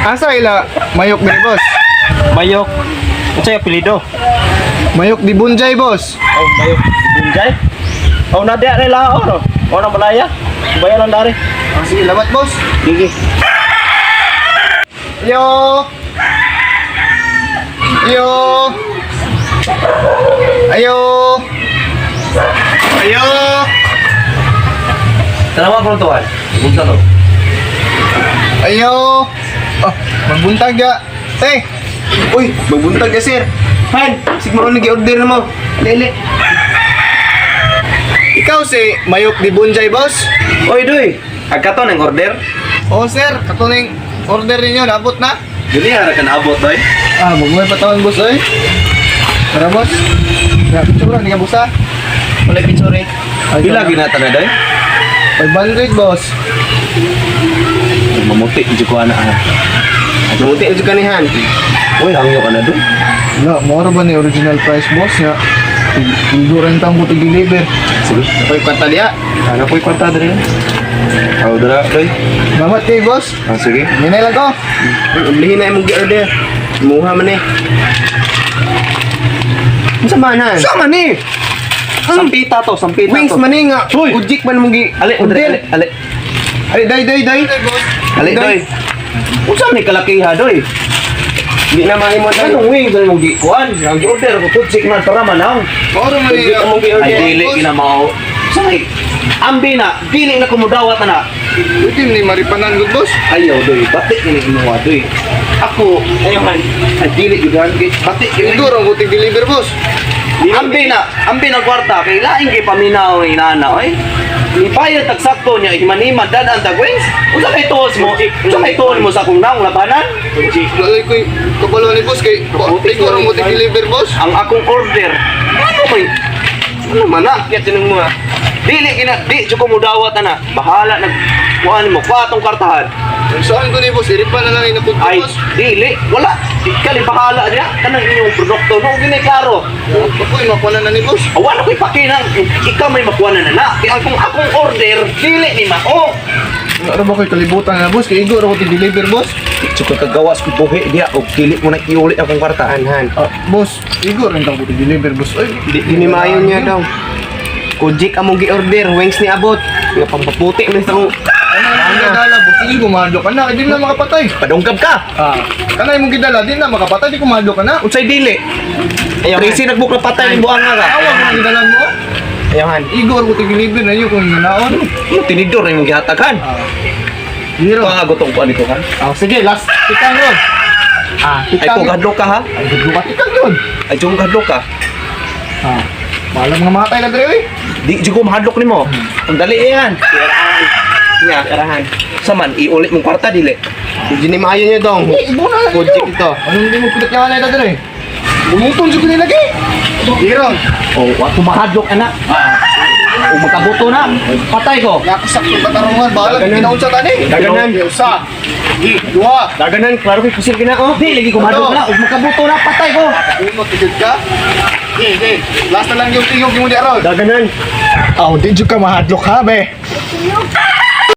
Asa ila Mayok ni, boss? Mayok. Unsay apelyido? Mayok di Bunjay, boss. Oh, Mayok Bunjay. Oh, na diya nila oh, no. Oh, na balaya. Bayaran dari. Ah, sige, labat, boss. Sige. Yo! Yo! Ayo! Ayo! Tanawa ko tuan. Unsa to? Ayo! Oh, magbuntag ya. Te! Uy, magbuntag ka, sir. Han, siguro nag-order na mo. Lele. Ikaw si Mayok di Bunjay, boss? Oy, doy. Agkato ng order. Oh, sir, katuning order ninyo, nabot na. Dili ara ka naabot, doy. Ah, magmay patawan, boss, oy. Tara, boss. Ya, picture ni ka busa. Wala picture eh. Ay, Pila ginata na, doy? 500, boss. Mamuti jud ko ana. Ah. Mamuti ang ka ni Han. Uy, hangyo ka na, doy. Wala, mura ba ni original price, boss? Ya, tigduran tang ko deliver. Sige. Nakoy kwarta diya. Ana ko'y kwarta diri. Aw dara, doy. Salamat kay boss. Ah, sige. Hinay lang ko. Oblihin na imong gi-order. Muha man eh. Unsa man, Han? Sama ni. Sampita to, sampita Wings to. man eh nga. Uy! Ujik man mong gi. Ali, order. ali, ali. Ali, day, day, day. Ali, doy. Unsa may kalakiha, doy? Di na mahimo day. Anong wings ang mong gikuan? Ang order ko tutsik man para man ang. Mura man ni Ujik ang mong gi-order. Ay dili gina mao. Say, ambi na, dili na kumudawat na na. Pwede ni maripanan gud, boss. Ayaw doy, batik ni imuha doy. Ako, Ayaw, Han. ay dili gyud han, batik gyud. Tigduran ko deliver, boss. Ambi na kwarta kay laing kay paminaw ni inana oy. Ibayad tag sakto niya himanima dad-an tag wings. Unsa kay tuos mo? Unsa kay tuon mo sa akong naong labanan? Wala ko'y kabalo ni boss kay tigduran ko deliver, boss. Ang akong order. Ano may ano man na? Kaya tinong mo ah. Dili gina di jud ko mudawat ana. Bahala nag kuan mo kuha atong kartahan. Saan ko ni boss? Iripan na lang inapod ko, Ay, boss. dili, wala. Di ka ni bahala niya. Kanang inyong produkto no gini klaro. Ako'y makuha na ni boss. Wala ko'y pakinang ikaw may makuha na na. Kaya akong akong order dili ni mao. Ano ba ko'y kalibutan na, boss? Kay igor ako deliver, boss. Tsaka kagawas ko buhi diya og dili mo na iuli akong kwarta. Han, Han. Ah, boss, igor rin ko deliver, boss. Ay, Di, di ni maayo niya daw. Kujik among gi-order, wings ni abot. Nga pampaputi man sa akong Ano ang gidala, boss? Sige, gumado ka na. Di na makapatay. Padungkab ka. Ah, kanay mong gidala, di na makapatay. Di kumado ka na. Unsay dili? Ayaw, Han. Tracy nagbuk na patay ning buang nga ka. Awa mo ang gidalan mo. Ayaw, Han. Igor ko deliver na yun kung naon. Yung tinidor na imong gihataghan. Ah. Zero. Ito nga gutong ko nito han. Ah, sige, last tikang yun. Ah, Ay Tikang kung hadlok ka ha. Ay, gudlo ka tikang yun. Ay jung hadlok ka. Ah, malam nga matay na dre, oy. Di jud ko mahadlok nimo. Ang dali eh han. Tirahan. Nga. Tirahan. Saman iuli mong kwarta dili. Di ni maayo niya dong. Eh, ibo na lang Kujik ninyo. ito. Anong hindi mo pilit nga na dre? Bumuton sa nila lagi. Zero. Oh, wa ko mahadlok ana. O magkabuto na. Patay ko. Nakusak yung katarungan. Bahala, Daganan. ginaon sa tani. Daganan. Usa. Dua. Daganan, klaro kay kusil kina oh. Di lagi ko mahadlok na. Ug magkabuto na patay ko. Uno, tigil ka. Okay, okay. Last na lang yung tingog yung di aron. Daganan. Aw, di jud ka mahadlok ha, be.